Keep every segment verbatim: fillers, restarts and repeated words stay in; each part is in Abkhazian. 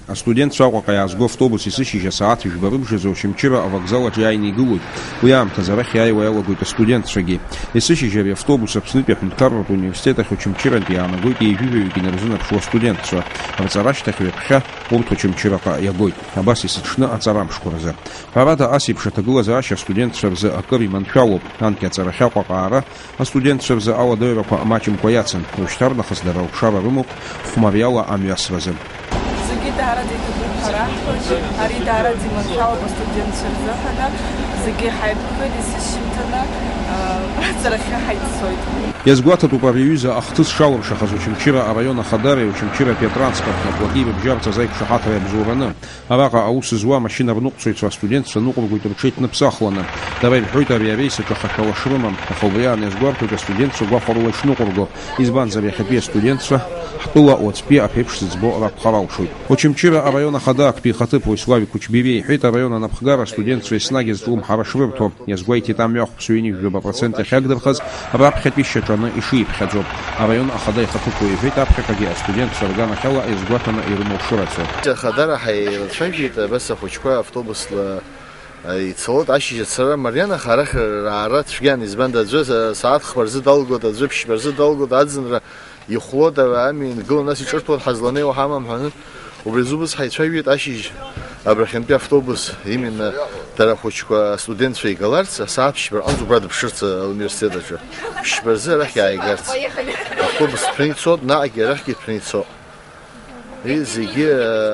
Астудентцәа Аҟәаҟа иаазго автобус есышьыжь асааҭ жәба рыбжазы Очамчыра авокзал аҿы иааины игылоит. Уи аамҭазы арахь иааиуа иалагоит астудентцәагьы. Есышьыжь ари автобус Аԥснытәи аҳәынҭқарратә университет ахь Очамчырантәи иаанагоит ҩажәи жәаҩык инарзынаԥшуа астудентцәа. Рҵара ашьҭахь ҩаԥхьа урҭ Очамчыраҟа иагоит. Абас есыҽны аҵара амшқәа рзы. Ҳәарада, ас еиԥш аҭагылазаашьа астудентцәа рзы акыр иманшәалоуп. Анкьа аҵарахьы Аҟәаҟа аара астудентцәа рзы ауадаҩрақәа маҷымкәа иацын. Ушьҭарнахыс дара рыхшара рымоуп хәмариала амҩасразы. Зегьы даараӡа иҭабуп ҳәа раҳҳәоит. Ари даараӡа иманшәалоуп астудентцәа рзыҳәаны. Зегьы ҳаиԥылоит, есышьыжьымҭаны, аа, аҵарахьы ҳаиццоит. Иазгәаҭатәуп ари аҩыза ахҭыс шалыршахаз Очамчыра араион ахадареи Очамчыратәи атранспорти, аблагьи ирыбжьарҵаз аиқәшаҳаҭра иабзоураны. Араҟа аус зуа амашьына рныҟәцаҩцәа астудентцәа ныҟәыргоит рҽеиҭныԥсахланы. Дара ирҳәоит ари арейс аҿы хашәала шрымам, аха убри аан иазгәарҭоит астудентцәа гәахәарыла ишныҟәырго, избанзар иахьатәи астудентцәа ҳтәыла уаҵәтәи аԥеиԥш зыӡбо ракәхар алшоит. Очамчыра араион ахада актәи ихаҭыԥуаҩ Славик Кучбириа иҳәеит, араион анапхгара астудентцәа еснагь азҿлымҳара шрырҭо. Иазгәеиҭеит, амҩа ахәԥса ҩынҩажәаба процент иахьагдырхаз раԥхьатәи шьаҿаны ишиԥхьаӡо. Араион ахада ихаҭыԥуаҩ иҳәеит, аԥхьаҟагьы астудентцәа рганахьала иазгәаҭаны ирымоу шырацәоу. Ахадара ҳаицәажәеит, абас ахәыҷқәа автобусла ицалоит, ашьыжь ацара мариан, аха арахь раара цәгьан, избанда аӡәы са-, сааҭ хԥа рзы далгоит, аӡәы ԥшьба рзы далгоит, аӡынра ихәлоит, ами, ингылан, нас иҿырҭуан, ҳазланеиуа ҳамам ҳәа. Убри азы убас ҳаицәажәеит ашьыжь абрахьынтәи автобус, именно дара ахәыҷқәа, астудентцәа игаларц, асааҭ ԥшьба рҟынӡа убра дыԥшырц ауниверситет аҿы. Ԥшьба рзы арахь иааигарц. Автобус ҭәны ицот, наҟгьы арахьгьы ҭәны ицот. Уи зегьы,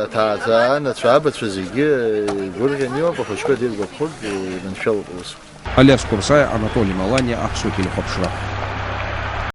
аҭаацәа, анацәа, абацәа зегьы игәырӷьаны иоуп, ахәыҷқәа диргәаԥхоит, иманшәалоуп аус. Алиас Курсаиа, Анатоли Маланиа, Аԥсуа телехәаԥшра.